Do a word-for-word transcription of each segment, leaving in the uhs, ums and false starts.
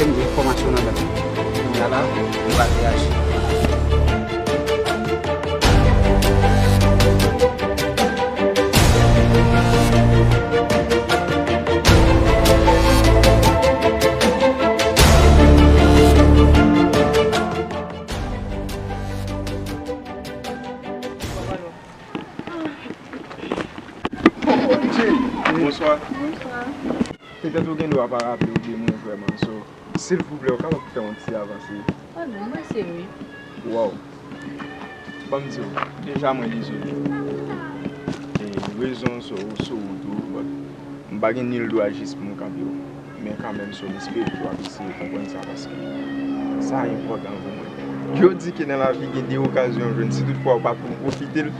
Gen enfòmasyon nan men m. Kounye a la, m pral reyaji. Bonswa. Petèt ou gen dwa pa raple w de mwen vrèman, so, silvouplè, ou kapab fè yon ti avanse? Oh non, mwen se wi. Wow. Ban m di w, deja mwen dezole. E rezon sou, sou wout ou, but m pa gen nil dwa jis pou m kanpe w. Men kanmenm, so, m espere ke w ap eseye konprann sa, paske sa enpòtan pou mwen. Yo di ke nan lavi, gen de okazyon w jwenn. Si toutfwa ou pa pwofite l,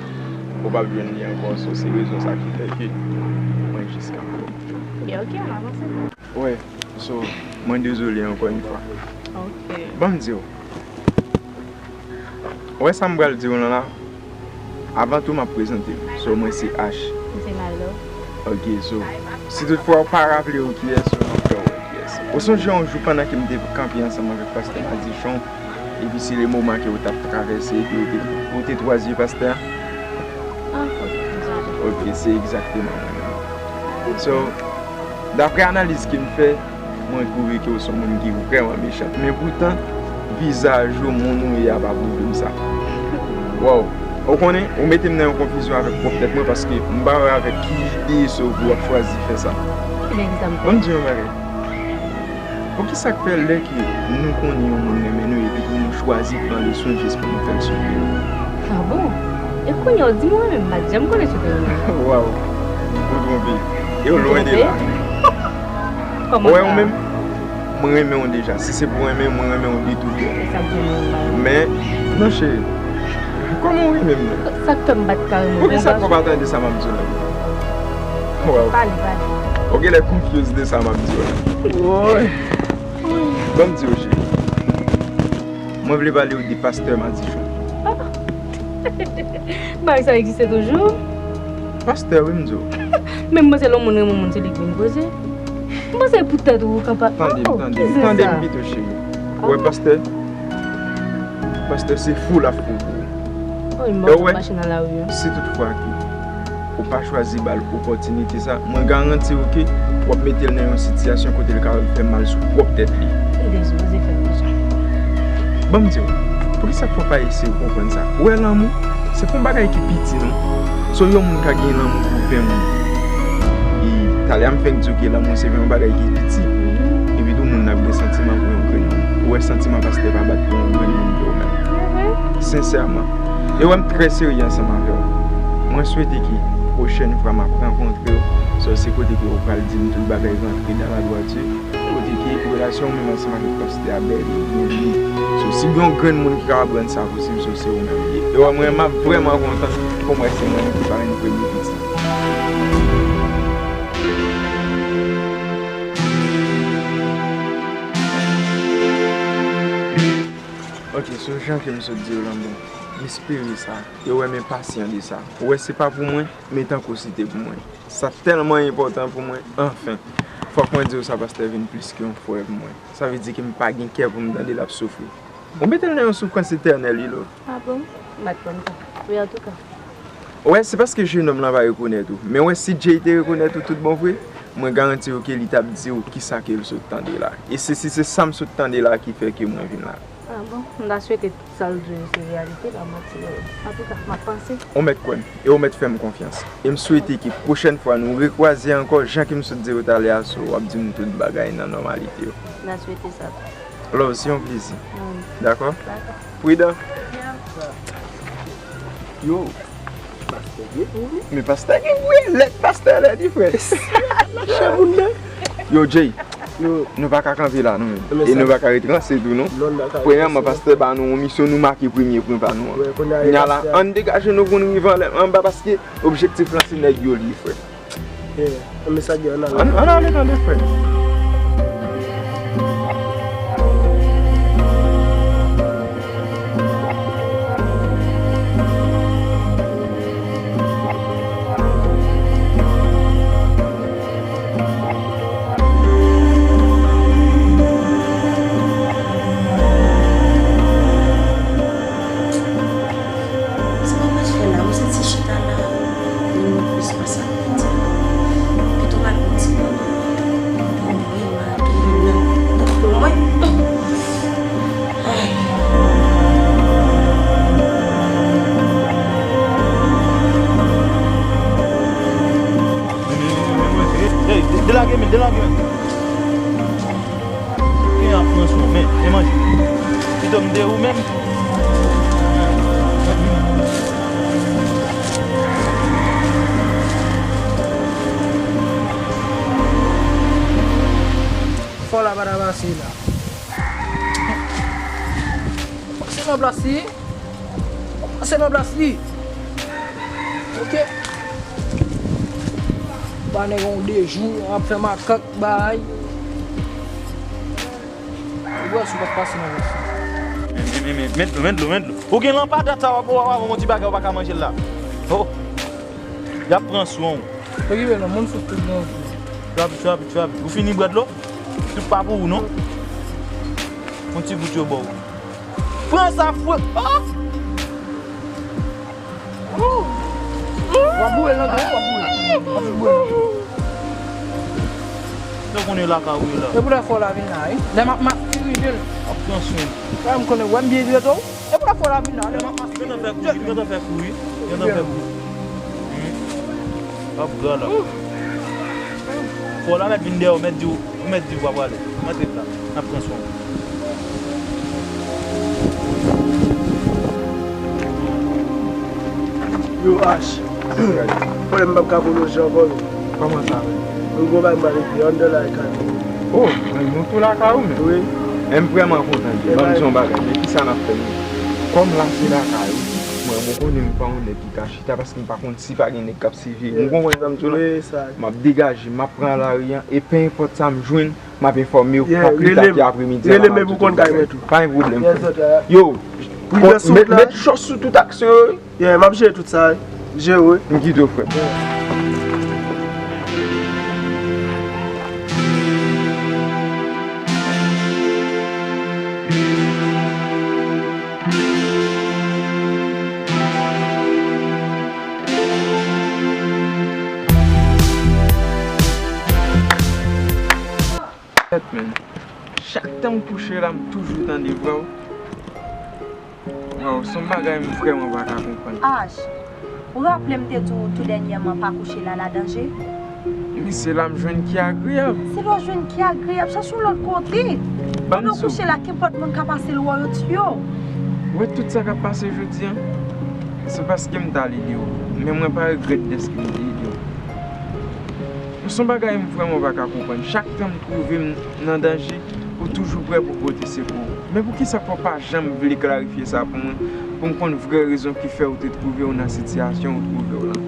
ou p ap jwenn li ankò. So, se rezon sa ki fè ke mwen jis kanpe w. Byen, ok, ann avanse. Wè, so, mwen dezole ankò yon fwa. Ok. Ban m di w. Ou wè sa m pral di w lan la? Avan tou, m ap prezante m. So, mwen se Ash. Mwen se Maylove. Ok, so, si toutfwa ou pa raple w kiyès, ou nan fè w wè kiyès. Ou sonje yon jou pandan ke m te kanpe ansanm avèk pastè Madichon, epi se le moman ke ou t ap travèse, epi ou te, ou te twa zye pastè a? Ah, ok, m sonje. Ok, se egzakteman mwen menm. So, daprè analiz ke m fè, mwen twouve ke w se yon moun ki vrèman mechan. Men poutan, vizaj ou, moun ou ye a pa pwouve m sa. Wow! Ou konnen, ou mete m nan yon konfizyon avèk pwòp tèt mwen, paske m pa wè avèk ki ide so pou w ap chwazi fè sa. Ki egzanp? Ban m di yon bagay. Poukisa k fè lè ke nou konnen yon moun renmen nou epi tou nou chwazi pran leson jis pou nou fè l soufri? Ah bon? E kounye a w di m ou renmen m, m pa t janm konnen si w te renmen m. Waw, ou twonpe. E w lwen de la. Kòman sa? Ou wè ou menm, mwen renmen w deja. Si se pou renmen, mwen renmen w de tou kè. E sa k fè mwen renmen w? Men, non cheri, kòman w renmen m nan? Sa k fè m pa t ka renmen w? Poukisa w pa tande sa m ap di w la? Waw. Pale, pale. Ou genlè confuse de sa m ap di w la. Woy. Ban m di w, cheri. Mwen vle pale w de pastè Madichon. Ah. Bagay sa egziste toujou? Pastè, wi, m di w. Men m panse lè yon moun renmen yon moun, se li k vin poze. M panse poutèt ou ka pa... Tande m, oh, tande m, tande m pito, cheri. Ou wè pastè? Pastè, se fou l ap fou pou ou. Oh, e w wè, si toutfwa ke ou pa chwazi ba l opòtinite sa, mwen garanti w ke w ap mete l nan yon sitiyasyon kote l kapab fè mal sou pwòp tèt li. Li te sipoze fè l konsa. Ban m di w, poukisa fò w pa eseye konprann sa? Ou wè, lanmou, se pa yon bagay ki piti, non. So, yon moun ka gen lanmou pou ven moun. E talè a m fenk di w ke lanmou se yon bagay ki piti. Epi tou, moun nan ap gen santiman pou yon grenn moun. Ou wè, santiman pastè pa bat pou yon grenn moun ke w menm. Sensèman. E w wè, m trè serye ansanm avè w. Mwen swete ke pwochèn fwa m ap rankontre w, sa se kote ke w pral di m tout bagay rantre dans la droiture, kote ke relasyon w menm ansanm avèk pastè a bèl e byen ye. So, si gen yon grenn moun ki kapab rann sa posib, so, se ou menm li ye. E w wè, mwen, m ap vrèman kontan pou m wè se mwen menm ki parenn premye pitit. Ok, so jan ke m sot di w lan, bon, m espere sa. E w wè, m enpasyan de sa. Ou wè, se pa pou mwen, men tankou si te pou mwen. Sa tèlman enpòtan pou mwen, anfen. Fòk mwen di w sa, pastè vin plis ke yon frè pou mwen. Sa vle di ke m pa gen kè pou m tande l ap soufri. Ou mete l nan yon soufrans etènèl, wi, love. Ah bon? M pa t konn sa. Wi, antouka. Ou wè, se paske jenòm lan pa rekonèt ou. Men wè, si Jay te rekonèt ou tout bon vre, mwen garanti w ke li t ap di w kisa ke l sot tande la. E se si se sa m sot tande la ki fè ke mwen vin la. Ah bon? M ta swete tout sa l di yo se reyalite, pa manti, non. Antouka, m ap panse. Ou mèt kwè m, e ou mèt fè m konfyans. E m swete ke pwochèn fwa nou rekwaze ankò, jan ke m sot di w talè a, so w ap di m tout bagay nan nòmalite yo. M ta swete sa tou. Love, se yon plezi. Wi. Dakò? Dakò. Pridan. Yo. Pastè gen pou wi. Men pastè gen pou wi. Lèd pastè lèd wi, frè. Lâche moun nan. Yo, Jay. Yo. Nou pa ka kanpe la, nou menm. E nou pa ka ret ranse tou, non. Premyèman, pastè ba nou yon misyon, nou make premye pwen pa nou an. Kounye a la, ann degaje nou pou n rive anlè, anba, paske objektif lan se nèg yo li ye, frè. Yeah. Ann, ann ale tande, frè. Men delage men. Gen ap pran sou men, men manje. Pito m de ou menm. Fò la pa ta pase la. Pase nan plas li. Pase nan plas li. Ok. Ba nèg yon de jou, ap fè makak bay. Ou wè si w pa pase nan plas li. Men, men, men, men, met dlo, met dlo, met dlo. Ou gen lanpadat sa, w ap, w ap, w ap, yon ti bagay, ou pa ka manje l la. Oh. Y ap pran swen w. Okipe non, moun fout tout nan. Tchwapi, tchwapi, tchwapi. Ou fini bwè dlo? Tout pa pou ou, non? Yon ti gout yo ba w. Pran sa, fwe. Oh! W ap boure l nan tou, w ap boure l. W ap boure l. Yo konnen lakay ou ye la. E pou lè fò la vin la, wi. Lè m ap, m ap dirije l. W ap pran swen. Lè m konnen, wè m byen dirije w. E pou lè fò la vin la, lè m ap maske. Gentan fè kouri, gentan fè kouri. Gentan fè kouri. Hmm. W ap gra la. Fò la mèt vin dèyè w, mèt di w, ou mèt di w pa prale. Antre la, n ap pran swen w. Yo, Ash. Konnen m p ap ka pwolonje ankò, non. Kòman sa, men? Mwen gon bagay m pral regle anndan la, e kay mwen. Oh, men nou tou lakay ou menm? Wi. E m vrèman kontan, Jay. Ban m di yon bagay, men kisa n ap fè, men? Kòm la se lakay ou, mwen, mwen konnen m pa yon nèg ki ka chita, paske m pa konn si pa gen nèg k ap siveye m. Ou konprann sa m di w la? Wi, sa. M ap degaje, m ap pran lari a, e penenpòt sa m jwenn, m ap enfòme w pa pita ke apremidi a, m ap di w tout bagay. Pa gen pwoblèm, frè m. Yo, met, met chòs sou tout aksyon yo, wi. Yeah, m ap jere tout sa, wi. Jere w, wi. M kite w, frè m. Tèt, men. Chak tan m kouche la, m toujou tande vwa w. Waw, se yon bagay m vrèman pa ka konprann. Ash, ou raple m te di w tou dènyèman pa kouche la, la danje? Men se la m jwenn ki agreyab. Se la w jwenn ki agreyab, chache yon lòt kote. Pandan w kouche la, kenpòt moun ka pase l wè w, yo tiye w. Ou wè tout sa k ap pase jodi a, se paske m t al ede w. Men mwen pa regrèt dèske m te ede w. Men se yon bagay m vrèman pa ka konprann. Chak tan m twouve m nan danje, ou toujou prè pou pote sekou. Men poukisa fò w pa janm vle klarifye sa pou mwen, pou m konn vrè rezon ki fè ou te twouve w nan sitiyasyon ou twouve w lan?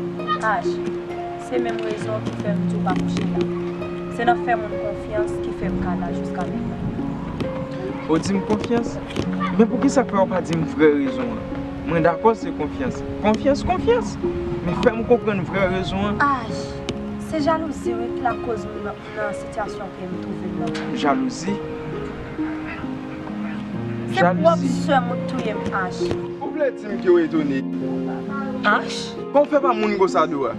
Ash, se menm rezon ki fè m di w pa kouche la. Se nan fè moun konfyans ki fè m ka la jiska mentnan. Ou di m konfyans? Men poukisa fè w pa di m vrè rezon an? Mwen dakò se konfyans. Konfyans, konfyans! Men fè m konprann vrè rezon an. Ash, se jalouzi wi ki lakoz m nan nan sitiyasyon ke m twouve m nan. Jalouzi? Se pwòp sè m ou t touye m, Ash. Ou vle di m ke w etone? Ash? Kòman w fè pa moun konsa, Dora?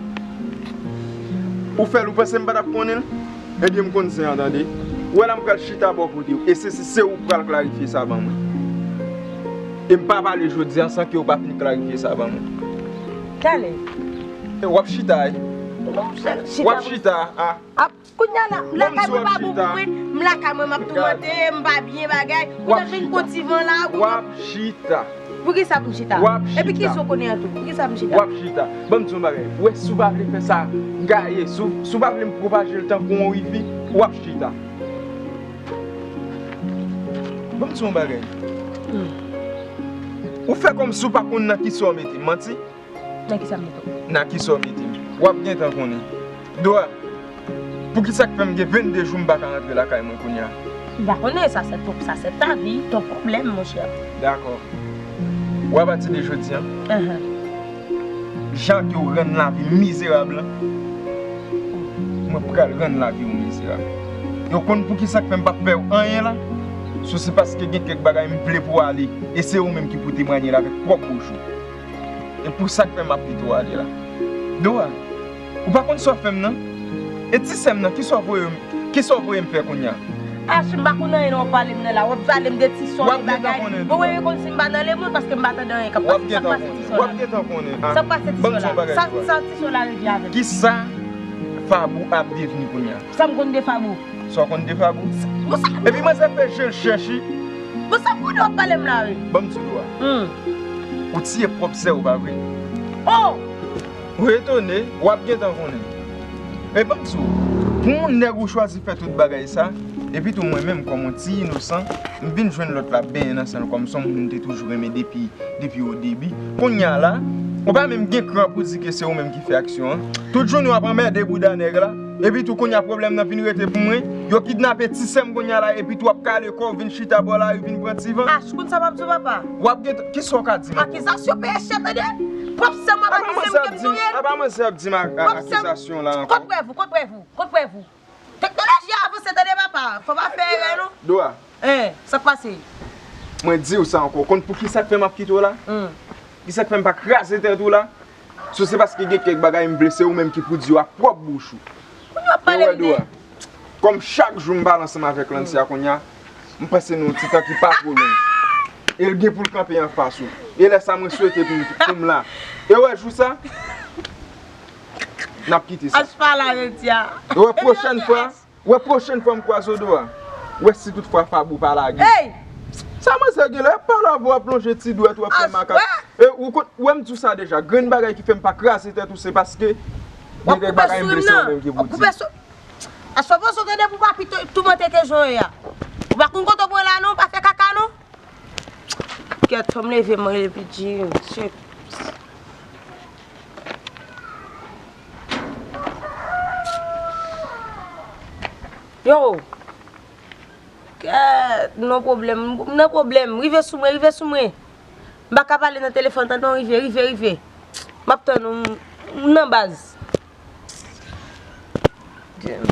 Ou fè l, ou panse m pa t ap konnen l? Ebyen, m konn zen an, tande. Ou wè la, m pral chita bò kote w. E se, se, se ou k pral klarifye sa ban mwen. E m pa pale jodi a san ke w pa fin klarifye sa ban mwen. Talè. E w ap chita, wi. W ap chita, a. Ap, kounye a la, lakay mwen pa bon pou mwen, m lakay mwen, m ap toumante, m pa byen bagay, ou ta vin konn ti van la, ou w ap chita. Poukisa pou m chita? W ap chita. Epi kisa w konnen an tou? Poukisa pou m chita? W ap chita. Ban m di w yon bagay. Ou wè, si w pa vle fè sa gaye, si w, si w pa vle m pwopaje l tankou yon rivyè, w ap chita. Ban m di w yon bagay. Hmm. Ou fè kòmsi w pa konn nan kisa w mete m, manti? Nan kisa m mete w? Nan kisa w mete m? W ap gentan konnen. Dora, poukisa k fè m gen vennde jou m pa ka rantre lakay mwen kounye a? M pa konnen, sa se ton, sa se ta vi, ton pwoblèm, monchè. Dakò. Ou apati de jodi a, jan ke w rann lavi m mizerab lan, mwen pral rann lavi w mizerab. E w konn poukisa k fè m p ap fè w anyen la? Si se paske gen kèk bagay m vle pou w ale, e se ou menm ki pou temwanye l avèk pwòp bouch ou. E pou sa k fè m ap kite w ale la. Dora, ou pa konn sa w fè m nan? E ti sè m nan, kisa w voye m, kisa w voye m fè kounye a? Ash, m pa konn anyen nan w ap pale m nan la. W ap pale m de ti sò, de bagay. Bon, wè, e kòmsi m pa nan lemonn paske m pa tande anyen k ap pase. Sa k pase ti sò la? W ap gentan konnen. W ap gentan konnen. Sa k pase ti sò la? Sa, sa ti sò la regle avè m. Kisa Fabou ap devni kounye a. Sa m konn de Fabou? Sa w konn de Fabou? Bon, sa... Epi manzè fè je l chèch wi. Bon, sa konnen w ap pale m la wi. Ban m di w dwa. Hmm. Ou tiye pwòp sè w, pa vre? Oh! Ou etone, w ap gentan konnen. E ban m di w, pou yon nèg ou chwazi fè tout bagay sa, epi tou mwen menm kòm yon ti inosan, m vin jwenn lòt la benyen nan sen l kòm se yon moun m te toujou renmen depi depi o debi. Kounye a la, ou pa menm gen kran pou di ke se ou menm ki fè aksyon an. Tout jounen w ap anmède bouda nèg la. Epi tou kounye a pwoblèm nan vin rete pou mwen. Yo kidnape ti sè m kounye a la, epi tou w ap kale kò w vin chita bò lari vin pran ti van. Ach, konn sa m ap di w papa? W ap gen, kisa w ka di m ankò? Akizasyon peye chè tande. Pwòp sè m ap akize m ke m touye l. Apa manzè ap di m a- a- Pwòp sè m- akizasyon la ankò? Kot prèv ou? Kot prèv ou? Kot prèv ou? Teknoloji a avanse tande papa, fò pa fè erè non. Dora. Hein, sa k pase? Mwen di w sa ankò, konn pou kisa k fè m ap kite w la? Hmm. Kisa k fè m pa kraze tèt ou la? Si se paske gen kèk bagay m vle, se ou menm ki pou di yo ak pwòp bouch ou. Kounye w ap pale m de... Dora. Kòm chak jou m pale ansanm avèk Lancy a kounye a, m panse nou yon ti tan ki pa twò long. E l gen pou l kanpe anfas ou. E lè sa mwen swete pou m, pou m la. E w wè jou sa? N ap kite sa. Ach pa la jodi a. Wè pwochèn fwa, wè pwochèn fwa m kwaze w Dora. Wè si tout fwa Fabou pa lage. Hey! Sa manzè gen la, y ap pale avè w, w ap lonje ti dwèt, w ap fè makak. E ou konn, wè m di w sa deja, grenn bagay ki fè m pa kraze tèt ou, se paske gen kèk bagay m vle se ou menm ki pou di. Ach pa poze w tande pou pa pi toumante ke jan w ye a. Ou pa konn kote w pran la non, pa fè kaka non. Kèt, fò m leve m rele P J, shit. Yo! Kèt, m nan pwoblèm, m nan pwoblèm. Rive sou mwen, rive sou mwen. M pa ka pale nan telefòn, tann non, rive, rive, rive. M ap tann ou, m nan baz. Damn.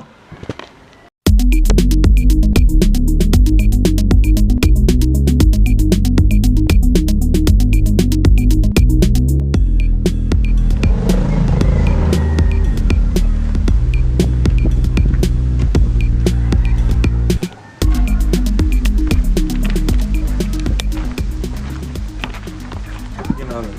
Gen la menm.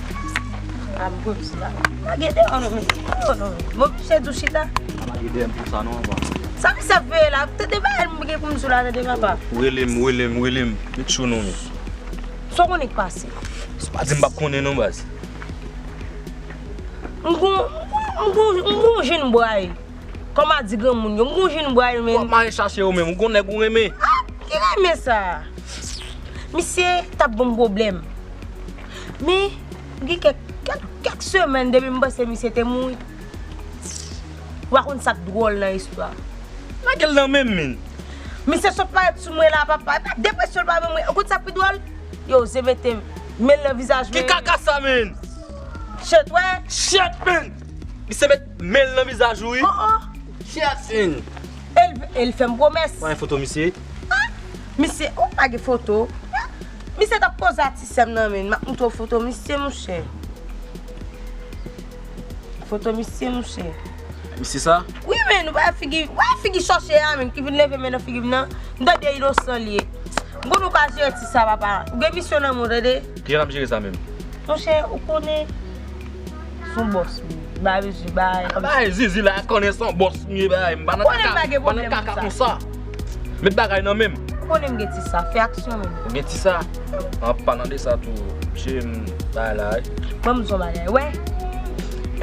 A m konn sila. Pa gen deyò non men. Deyò non men. Bon, chèz ou chita. Pa gen deyò m pou sa non, papa. Sa misye ap veye la? Tande bagay m gen pou m di w la, tande papa. Rele m, rele m, rele m. Met cho non men. Sa w konnen k pase? Se pa di m p ap konnen non, baz. M gon, m gon, m gon, m gon jenn bway. Kòm a di granmoun yo, m gon jenn bway men. W ap mare chache ou menm, ou gon nèg ou renmen. Ah, ki renmen sa? Misye t ap ban m pwoblèm. Men, gen kèk, kèk, kèk semèn depi m panse misye te mouri. Ou pa konn sa k dwòl nan istwa? Lage l nan men m, men. Misye sot parèt sou mwen la, papa. Epa depresyon l pa ban mwen. Ou konn sa k pi dwòl? Yo, oze mete men l nan vizaj mwen. Ki kaka sa, men? Shit, wè. Shit, men. Misye met men l nan vizaj ou, wi. Oh, oh. Shit, men. E l, e l fè m pwomès. Pran yon foto, misye. Ah, misye, ou pa gen foto. Misye t ap koze a ti sè m nan, men. M ap montre w foto misye, monchè. Foto misye, monchè. Misye sa? Wi, men, ou pa figi, ou pa figi chòche a, men, ki vin leve men nan figi m nan. M tande inosan li ye. M konn ou ka jere ti sa, papa. Ou gen misyon nan men w, tande? Kijan n ap jere sa menm? Monchè, ou konnen, se yon bòs, men. Bay zizi, bay. Bay zizi la, konnen se yon bòs, men, bay. M pa nan kaka, m pa nan kaka konsa. Met bagay nan men m. Ou konnen m gen ti sa, fè aksyon menm. Ou gen ti sa? An palan de sa tou, che m bay la, wi. Ban m di w yon bagay, wè.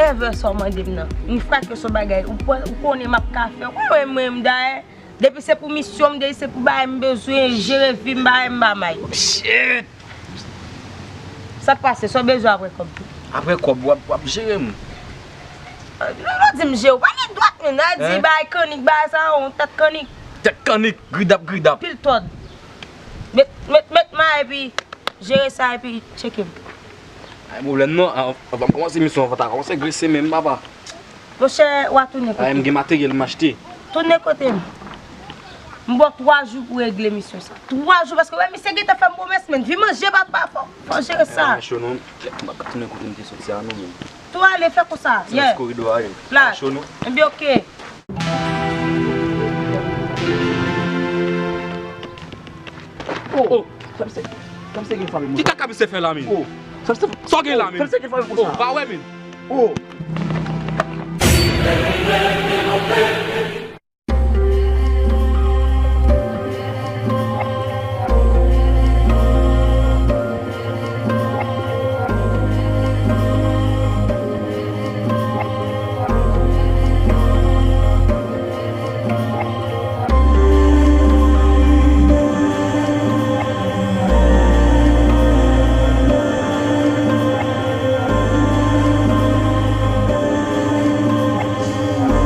Ever sa w mande m nan. M frake se yon bagay, ou pran, ou konnen m ap ka fè. Ou konnen mwen, m dayè. Depi se pou misyon m, depi se pou bagay m bezwen, jere vi m, bagay m pa may. Shit! Sa k pase? Sa w bezwen apre kòb tou? Apre kòb, w ap, w ap jere m. Non, non, di m je w. Pa gen dwat, men. Nan di bay kannik, bay sa, yon tèt kannik. Tèt kannik, gridap, gridap. Pil tòd. Met, met, met ma epi jere sa epi tcheke m. Ay, pwoblèm non. An, anvan m kòmanse misyon an, fò ta kòmanse grese men m, papa. Monchè, w a tounen kote m. Ay, m gen materyèl m achte. Tounen kote m. M ba w twa jou pou regle misyon sa. Twa jou, paske wè, misye gentan fè m pwomès, men vi manje, papa, fò, fò jere sa. Ay, cho non. M pa ka tounen kote m te soti a, non, men. Tou ale, fè konsa. Ti rès koridò a, ye. Plat. Cho non. Ebyen, oke. Oh, oh. Sa misye, sa misye gen frape konsa? Ki kaka misye fè la, men? Oh. Sa misye, sa w gen la, men? Sa misye gen frape konsa? Oh, pa wè, men. Oh.